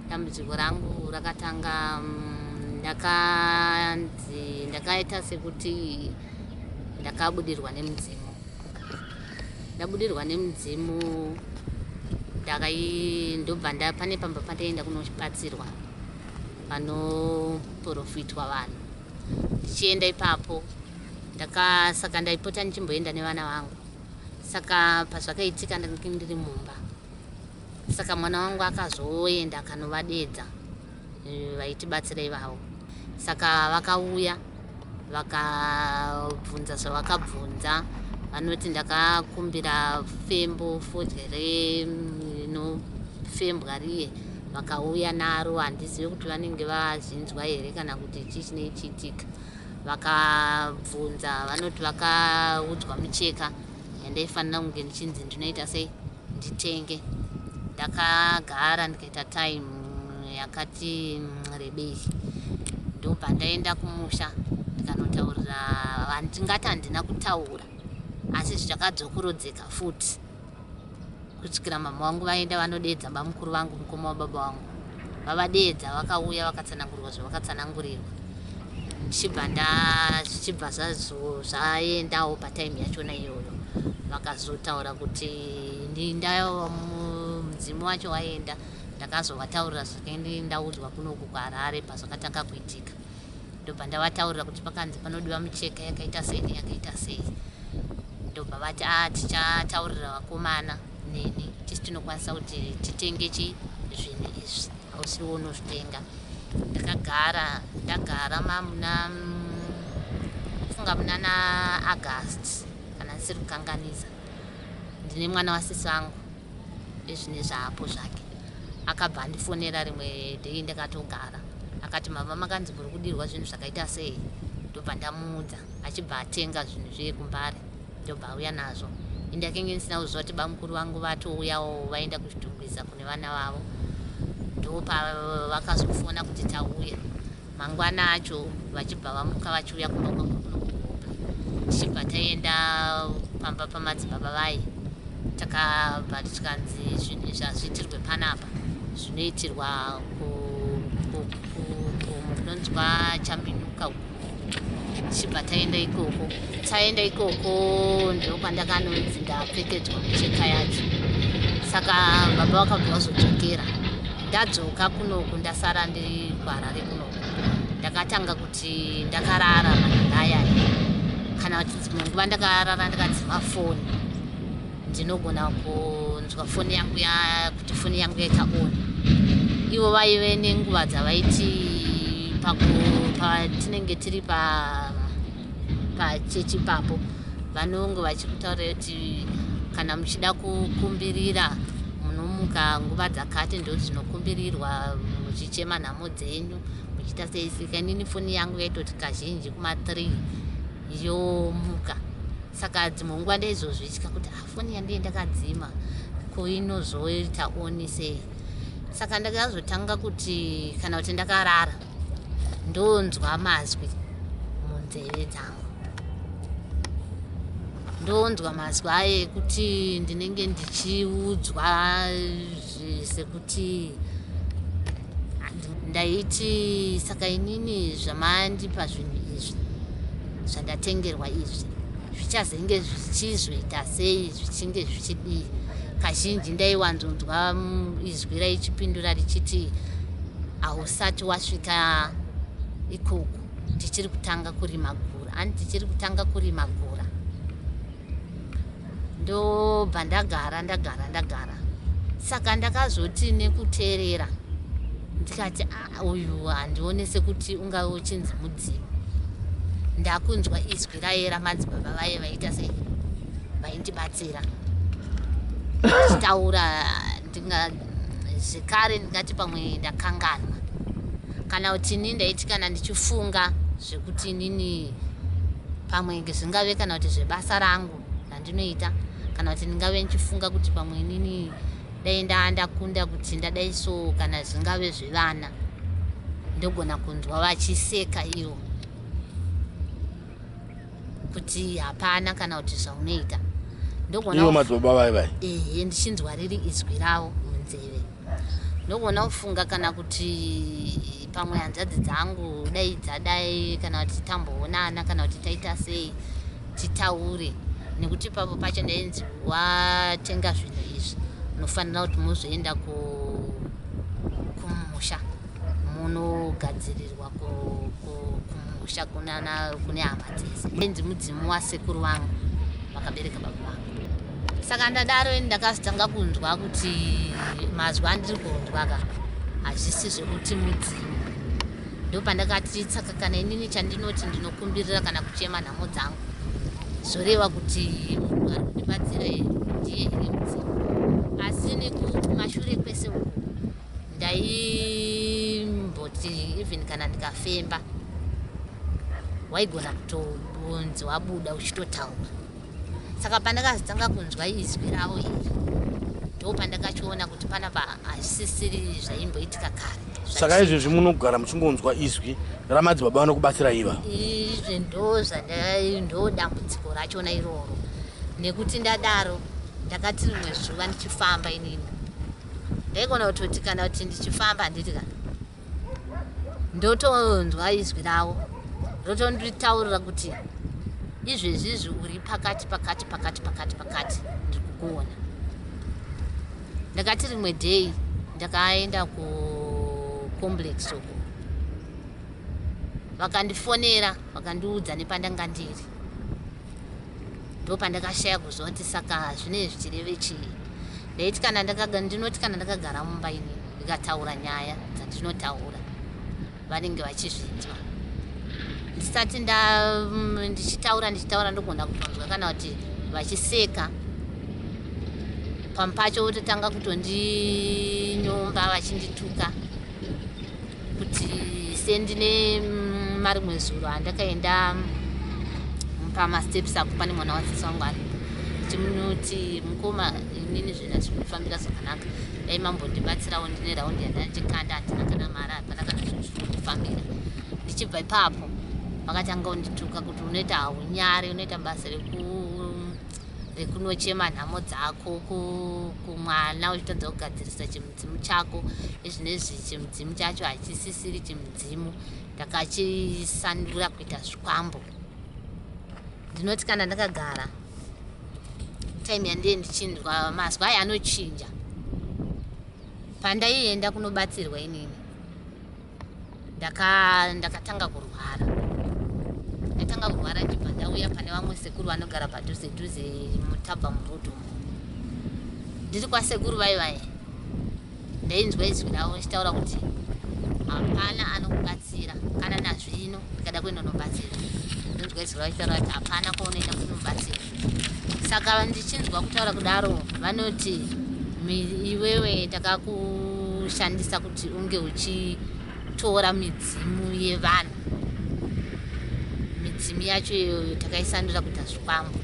Dambudziko rangu rakatanga ndakanzi ndakaita sekuti ndakabudirwa nemudzimu. Ndabudirwa nemudzimu ndobva pane pamba pandaenda kunobatsirwa panoprofitwa vanhu. Ndichienda ipapo saka ndaipota ndichimboenda nevana vangu. Saka pazvakaitika ndanga ndiri mumba. Saka mwana wangu akazoenda akanovadedza vaitibatsira ivavo. Saka vakauya vakabvunza zvavakabvunza, vanoti ndakakumbira fembo fodya rinofembwa riye, vakauya naro. Handizive kuti vanenge vazvinzwa here kana kuti chii chinenge chiitika. Vakabvunza vanoti vakaudzwa micheka yandaifanira kunge ndichinzi ndinoita sei nditenge. Ndakagara ndikaita time yakati rebei, ndobva ndaenda kumusha ndikanotaurira. Ndingati handina kutaura, asi zvichakadzokorodzeka futi kusvikira mama vangu vaenda vanodedza bamukuru vangu, mukoma wababa vangu. Vavadedza vakauya vakatsanangurirwa zvavakatsanangurirwa, zvichibva zvazo zvaendawo patime yachona iyoyo. Vakazotaura kuti mudzimu wacho waenda. Ndakazovataurira zvakaende ndaudzwa kunoku kuHarare pazvakatanga kuitika. Ndobva ndavataurira kuti pakanzi panodiwa micheka yakaita sei neyakaita sei. Ndobva vati tichataurira vakomana neni tisi tinokwanisa kuti titenge chi zvinhu izvi, hausiwo unozvitenga. Ndakagara ndagara mamuna funga muna naAugust kana ndisiri kukanganisa. Ndine mwana wasisi vangu ezvine zvaapo zvake, akabva andifonera rimwe day ndakatogara, akati, "Mama, makanzi muri kudirwa zvinhu zvakaita sei?" Ndobva ndamuudza, achibva atenga zvinhu zviye kuMbare, ndobva auya nazvo. Indakenge ndisina kuziva kuti bamukuru vangu vatouyawo vaenda kuChitungwiza kune vana vavo. Ndopavakazofona kuti tauya. Mangwana acho vachibva vamuka vachiuya kumba kwangu kuno kuHope, tichibva taenda pamba pamadzibaba vai. Takabva tikanzi zvinhu izvi hazviitirwe panapa, zvinoitirwa kunonzi kwaChaminuka uko. Tichibva taenda ikoko. Taenda ikoko ndokwandakanonzi ndapfekedzwa micheka yacho. Saka baba vakabva vazodzokera. Ndadzoka kunoku, ndasara ndiri kuHarare kunoku, ndakatanga kuti ndakarara manhanga ayaya, kana kuti dzimwe nguva ndakarara ndakadzima foni, ndinogona kunzwa foni yangu kuti foni yangu yaita on. Ivo vaive nenguva dzavaiti patinenge tiri pachechi papo, vanonge vachikutaurira kuti kana muchida kukumbirira munomuka nguva dzakati, ndo dzinokumbirirwa muchichema nhamo dzenyu, muchiita sei. Saka inini foni yangu yaitoti kazhinji kuma3 yomuka. Saka dzimwe nguva ndaizozvitya kuti foni yandiye ndakadzima, ko inozoita on sei? Saka ndakazotanga kuti kana kuti ndakarara ndonzwa mazwi munzeve dzangu, ndonzwa mazwi ayo ekuti ndinenge ndichiudzwa sekuti ndaiti, "Saka inini zvamandipa zvinhu izvi, zvandatengerwa izvi, zvichazenge zvichizoita sei, zvichinge zvichidii?" Kazhinji ndaiwanzonzwa izwi raichipindura richiti, "Hausati wasvika ikoko, tichiri kutanga kurima gura ani, tichiri kutanga kurima gura." Ndobva ndagara ndagara ndagara. Saka ndakazoti nekuteerera ndikati, "Uyu handione sekuti ungave uchinzi mudzimu." Ndakunzwa izwi raye ramadzibaba vaye vaita sei, vaindibatsira ndichitaura. Zvekare ndingati pamwe ndakanganwa, kana kuti ini ndaiti kana ndichifunga zvekuti inini pamwe zvingave kana kuti zvebasa rangu randinoita, kana kuti ndingave ndichifunga kuti pamwe inini dai ndakunda kuti ndadai so, kana zvingave zvevana, ndogona kunzwa vachiseka ivo kuti hapana kana kuti zvaunoita. Ndogona ivo madzibaba vai vai? Ehe, ndichinzwa riri izwi ravo munzeve. Ndogona kufunga kana kuti pamwe hanzvadzi dzangu dai dzadai, kana kuti tamboonana, kana kuti taita sei titaure, nekuti ipapo pacho ndainzi watenga zvinhu izvi, unofanira kuti muzoenda kumusha munogadzirirwa kumusha kune hama dzese. Ndainzi mudzimu wasekuru vangu vakabereka baba vangu. Saka ndadaro ini ndakazotanga kunzwa kuti mazwi andiri kunzwa ka hazvisi zvekuti mudzimu. Ndopandakati tsaka kana inini chandinoti ndinokumbirira kana kuchema nhamo dzangu, zvoreva kuti munhu ari kundibatsira ndiye here mudzimu? Asi nekumashure kwese uku ndaimboti even kana ndikafemba waigona kutonzi wabuda uchitotaura. Saka pandakazotanga kunzwa izwi ravo iri, ndo pandakachiona kuti panapa hazvisisiri zvaimboitika kare. Saka izvezvi munogara muchingonzwa izwi ramadzibaba vanokubatsira iva? Izvi ndo zvandai, ndo dambudziko rachona iroro. Nekuti ndadaro, ndakati rimwe zuva ndichifamba inini ndaigona kutoti kana kuti ndichifamba handiti kana ndotonzwa izwi ravo rotonditaurira kuti izvezvizvi uri pakati pakati pakati pakati pakati, ndiri kukuona. Ndakati rimwe day ndakaenda kucomplex uko, vakandifonera vakandiudza nepandanga ndiri. Ndopandakashaya kuziva kuti saka zvinenge zvichireve chii. Ndaiti kana ndinoti kana ndakagara mumba ini ndikataura nyaya dzandinotaura, vanenge vachizvinzwa. Ndisati ndichitaura ndichitaura, ndogona kutonzwa kana kuti vachiseka, pamwe pacho vototanga kutondinyomba vachindituka kuti sendine marimwe zuro andakaenda pamasteps apo pane mwana wasisi wangu aripo, ndichimuti, "Mukoma, inini zvinhu hazvikundifambira zvakanaka, dai mambondibatsirawo, ndine raundi yandandikanda, handina kana mari, hapana kana zvinhu zviri kundifambira." Ndichibva ipapo vakatanga kundituka kuti unoita haunyare, unoita basa rekunochema nhamo dzako kumwana uchitadza kugadzirisa chimudzimu chako. Izvinezvi chimudzimu chacho hachisisiri chimudzimu, ndakachisandura kuita zvikwambo. Ndinoti kana ndakagara time yandiye ndichinzwa mazwi aya anochinja. Pandaienda kunobatsirwa inini ndakatanga kurwara, ndatanga kurwara, ndibva ndauya pane vamwe sekuru vanogara padhuze dhuze mutabva murodhi umo. Ndiri kwasekuru vai vai ndainzwa izwi ravo richitaura kuti hapana anokubatsira. Kana nazvino ndikada kuenda unobatsira, ndinzwa izwi ravo richitaura kuti hapana kwaunoenda kunobatsira. Saka ndichinzwa kutaura kudaro vanoti, "Iwewe takakushandisa kuti unge uchitora midzimu yevanhu. Midzimu yacho iyoyo takaisandura kuita zvikwambo.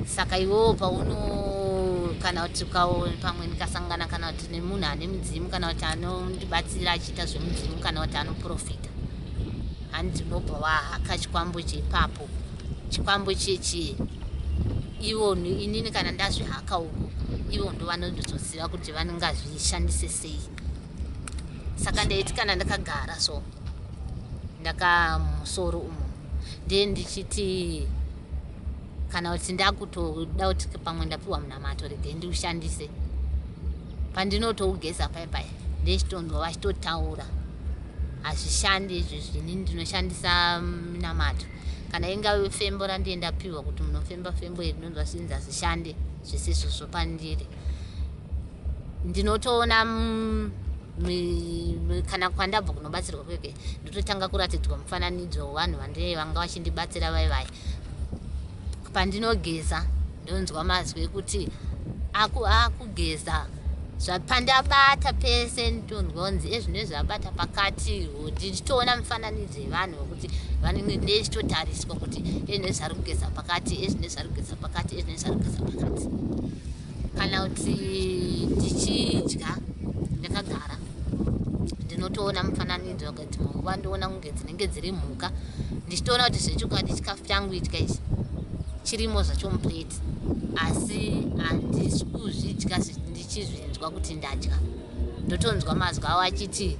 Saka iwewo pauno kana kuti pamwe ndikasangana kana kuti nemunhu ane mudzimu, kana kuti anondibatsira achiita zvemudzimu, kana kuti anoprofita, handi unobva wahaka chikwambo cheipapo, chikwambo chechi ivo inini kana ndazvihaka uku, ivo ndo vanozoziva kuti vanongazvishandise sei." Saka ndaiti kana ndakagara so ndakamusoro umo, ndiye ndichiti kana kuti ndakutoda kuti pamwe ndapiwa munamato, regai ndiushandise. Pandinotougeza pai pai ndechitonzwa vachitotaura, hazvishandi izvi, ini ndinoshandisa munamato. Kana ingave fembo randiye ndapiwa kuti munofemba fembo iri, ndinonzwa zvinzi hazvishande zvese izvozvo pandiri. Ndinotoona kana kwandabva kunobatsirwa kweke, ndototanga kuratidzwa mufananidzo wevanhu vandee vanga vachindibatsira vai vai. Pandinogeza ndonzwa mazwi ekuti akugeza pandabata pese, ndonzwa kunzi ezvino zvabata pakati. Ndichitoona mifananidzo yevanhu vekuti vanenge ndechitotariswa kuti ezvino zvari kugeza pakati, ezvino zvari kugeza pakati, ezvino zvari kugeza pakati. Kana kuti ndichidya ndakagara, ndinotoona mufananidzo, dzimwe nguva ndoona kunge dzinenge dziri mhuka, ndichitoona kuti zvechokwadi chikafu changu itya ichi chirimo zvacho muplate, asi handisi kuzvidya ndichizvinzwa kuti ndadya. Ndotonzwa mazwi avo achiti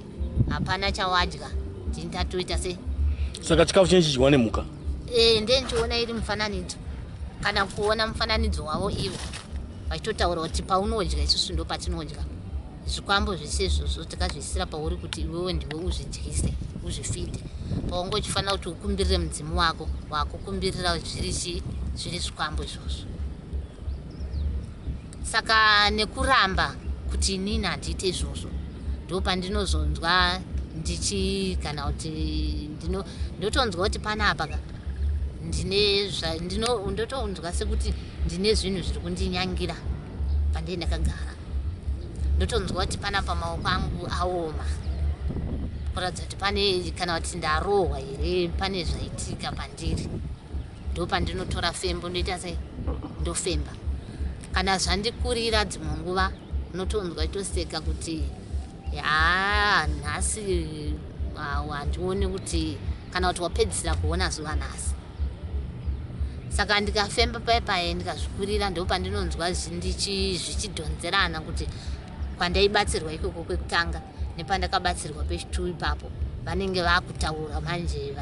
hapana chawadya, ndini tatoita sei. Saka chikafu chenyu chidyiwa nemhuka? E, ndendichiona iri mufananidzo, kana kuona mufananidzo wavo ivo vachitotaura kuti paunodya isusu ndo patinodya. Zvikwambo zvese izvozvo takazviisira pauri kuti iwewe ndiwe uzvidyise, uzvifidhe. Paunge uchifanira kuti ukumbirire mudzimu wako, wakukumbirira zviri chii, zviri zvikwambo izvozvo. Saka nekuramba kuti inini handiite izvozvo, ndo pandinozonzwa ndichi kana kuti ndotonzwa kuti panapa ka ndine ndotonzwa sekuti ndine zvinhu zviri kundinyangira pandei ndakagara. Ndotonzwa kuti panapa maoko angu aoma, kuratidza kuti pane kana kuti ndarohwa here, pane zvaitika pandiri. Ndo pandinotora fembo ndoita sei, ndofemba. Kana zvandikurira dzimwe nguva unotonzwa itoseka kuti haa nhasi handioni kuti kana kuti wapedzisira kuona zuva nhasi. Saka ndikafemba paye paye ndikazvikurira, ndo pandinonzwa zvichidhonzerana kuti kwandaibatsirwa ikoko kwekutanga nepandakabatsirwa pechitu ipapo vanenge vakutaura manje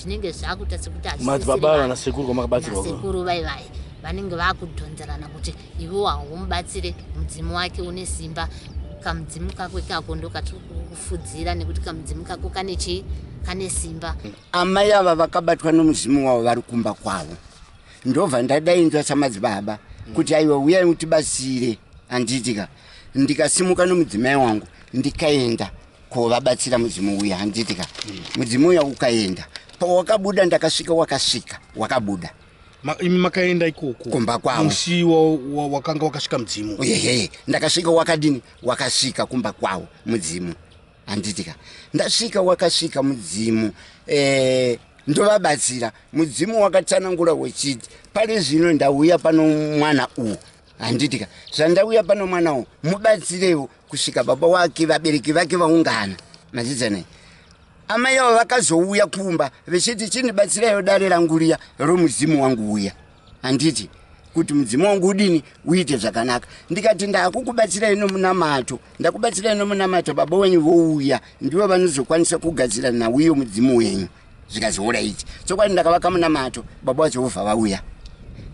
zvinenge zvakuita sekuti madzibaba vana sekuru kwamakabatsirwa, sekuru vai vai vanenge vakudhonzerana kuti iwe haumubatsire, mudzimu wake une simba, kamudzimu kako ikako ndokatiri kufudzira nekuti kamudzimu kako kane chii, kane simba. Amai ava vakabatwa nomudzimu wavo vari kumba kwavo, ndobva ndadainzwa samadzibaba kuti aiwa uyai utibatsire, handitika. Ndikasimuka nomudzimai wangu ndikaenda kovabatsira mudzimu uya, handitika. Mudzimu uya ukaenda, pawakabuda ndakasvika wakasvika wakabuda. Imi makaenda ikoko kumba kwavo musi wakanga wakasvika mudzimu? Ehe, ndakasvika wakadini, wakasvika kumba kwavo mudzimu, handitika. Ndasvika wakasvika mudzimu, ndovabatsira. Mudzimu wakatsanangura wechiti pari zvino ndauya pano mwana uwu, handitika. Zvandauya pano mwana uwu mubatsirewo kusvika baba wake vabereki vake vaungana. Mazidzanai amai avo vakazouya kumba vechiti chindibatsiraiwo dare rangu riya romudzimu wangu uya, handiti, kuti mudzimu wangu udini uite zvakanaka. Ndikati ndakukubatsirai nomunamato, ndakubatsirai nomunamato, baba wenyu vouya ndivo vanozokwanisa kugadzira nhau yomudzimu wenyu. Zvikazoura ichi chokwadi, ndakavaka munamato, baba wacho vobva vauya.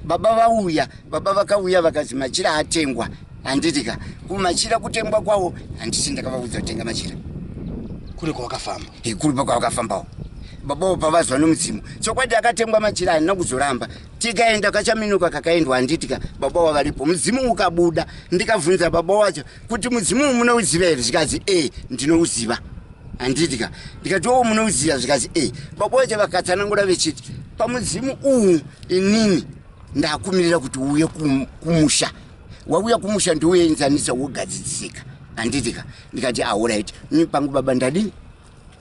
Baba vauya, baba vakauya vakazi machira atengwa, handitika. Kumachira kutengwa kwawo handisi ndakavaudza kutenga machira. Kuri kwavakafamba? Kuri kwavakafambawo babawo pavazwa nomudzimu. Chokwadi akatengwa machira, handina kuzoramba. Tikaenda kachaminuka kakaendwa, handitika, baba wavaripo. Mudzimu ukabuda, ndikabvunza baba wacho kuti mudzimu munouziva here? Zvikazi e, ndinouziva, handitika. Ndikati o, munouziva? Zvikazi e. Baba wacho vakatsanangura vechiti pamudzimu uwu inini ndakumirira kuti uuye kumusha, wauya kumusha ndiuenzanisa wogadzisika, handitika. Ndikati alright, ini pangu baba ndadini,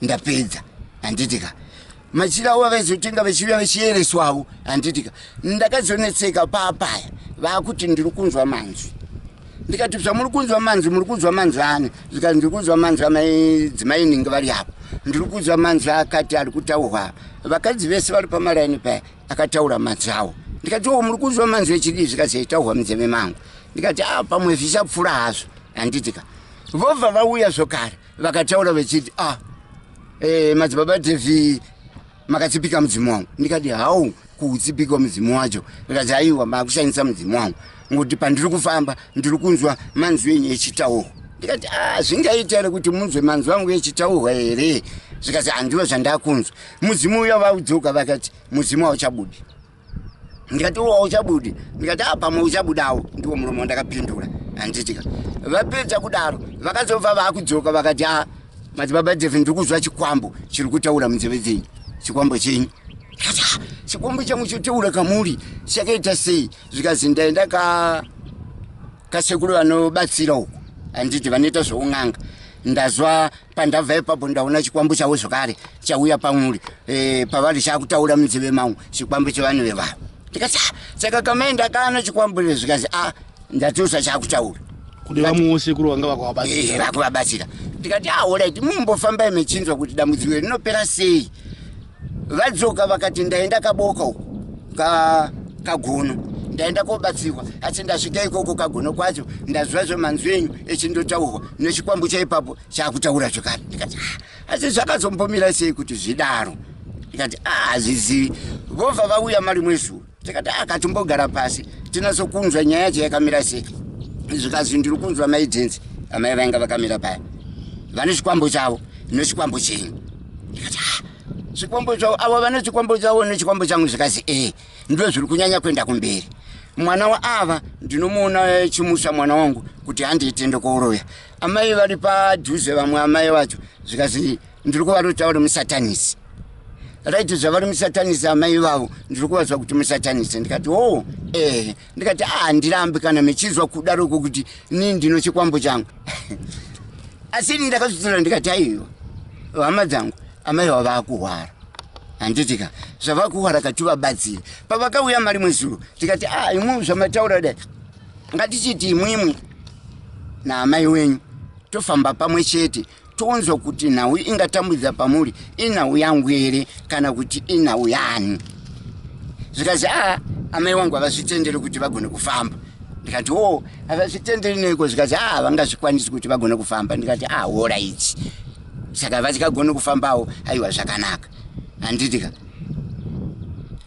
ndapedza, handitika. Machira avo vaizotenga vachiuya vachiereswawo, handitika. Ndakazonetseka paapaya vaakuti ndiri kunzwa manzwi. Ndikati zvamuri kunzwa manzwi, muri kunzwa manzwi ani? Zvikati ndiri kunzwa manzwi amaidzimai ninge vari apo, ndiri kunzwa manzwi akati ari kutaurwa, vakadzi vese vari pamaraini paya akataura manzwi avo. Ndikati o, muri kunzwa manzwi echidii? Zvikati aitaurwa munzeve mangu. Ndikati a, pamwe zvichapfuura hazvo, handitika. Vobva vauya zvokare vakataura vechiti a, madzibaba Devi makatsipika mudzimu wangu. Ndikati hau kuutsipika mudzimu wacho? Ndikati aiwa, makushandisa mudzimu wangu ngokuti pandiri kufamba ndiri kunzwa manzwi enyu echitaurwa. Ndikati a, zvingaita here kuti munzwe manzwi angu echitaurwa here? Zvikati handiwo zvandakunzwa. Mudzimu uya vaudzoka vakati mudzimu hauchabudi. Ndikati uwo hauchabudi? Ndikati a, pamwe uchabudawo. Ndiwo muromo wandakapindura, handitika. Vapedza kudaro vakazobva vaakudzoka vakati a, madzibaba Devi, ndiri kuzwa chikwambo chiri kutaura munzeve dzenyu, chikwambo chenyu. Ndikati ah, chikwambo changu chotaura kamuri chakaita sei? Zvikazi ndaenda kasekuru vanobatsira uku, handiti, vanoita zvoun'anga. Ndazwa pandabva ipapo ndaona chikwambo chavo zvakare chauya pamuri, pavari chakutaura munzeve mangu, chikwambo chevanhu vevavo. Ndikati ah, saka kamaenda kana chikwambo? Zvikazi a, ndatosa chakutaura. Kune vamwewo sekuru vanga vakuvabatsira? Vakuvabatsira. Ndikati alright, mumbofambai mechinzwa kuti dambudziko rinopera sei. Vadzoka vakati ndaenda kaboka uku kagono. Ndaenda kobatsirwa, asi ndasvika ikoko kagono kwacho ndazwa zvemanzwi enyu echindotaurwa nechikwambo chaipapo chaakutaura zvekare. Ndikati, ah, asi zvakazombomira sei kuti zvidaro? Ndikati, ah, hazvizivi. Vobva vauya marimwe zuva, tikati, ah, katimbogara pasi tinatsokunzwa nyaya yacho yakamira sei. Zvikazi, ndiri kunzwa maidhenzi amai vainga vakamira paya vane chikwambo chavo nechikwambo chenyu. Ndikati, ah, chikwambo chavo avo vane chikwambo chavo nechikwambo changu. Zvikazi, ee, ndo zviri kunyanya kuenda kumberi. Mwana waava ndinomuona chimusa mwana wangu kuti handiite ndokuuroya. Amai vari padhuze, vamwe amai vacho, zvikazi, ndiri kuvarotaura musatanisi. Right, zvavari musatanisi amai vavo, ndiri kuvazwa kuti musatanisi. Ndikati, o oh, ehe. Ndikati, a, handirambi kana mechizwa kudaroko kuti ni ndino chikwambo changu, asi ini ndakazvitora. Ndikati, aiwa, hama dzangu, amai vavakuhwara, handitika? Zvavakuhwara, kativabatsire. Pavakauya marimwe zuro, tikati, a, imwe zvamataura dai, ngatichiti imwimwi naamai wenyu tofamba pamwe chete, toonzwa kuti nhau ingatambudza pamuri inhau yangu here kana kuti inhau yani. Zvikazi, a, amai wangu havazvitenderi kuti vagone kufamba. Ndikati, o, havazvitenderi neiko? Zvikazi, a, havangazvikwanisi kuti vagone kufamba. Ndikati, a, alright, saka vasikagoni kufambawo, aiwa, zvakanaka, handitika?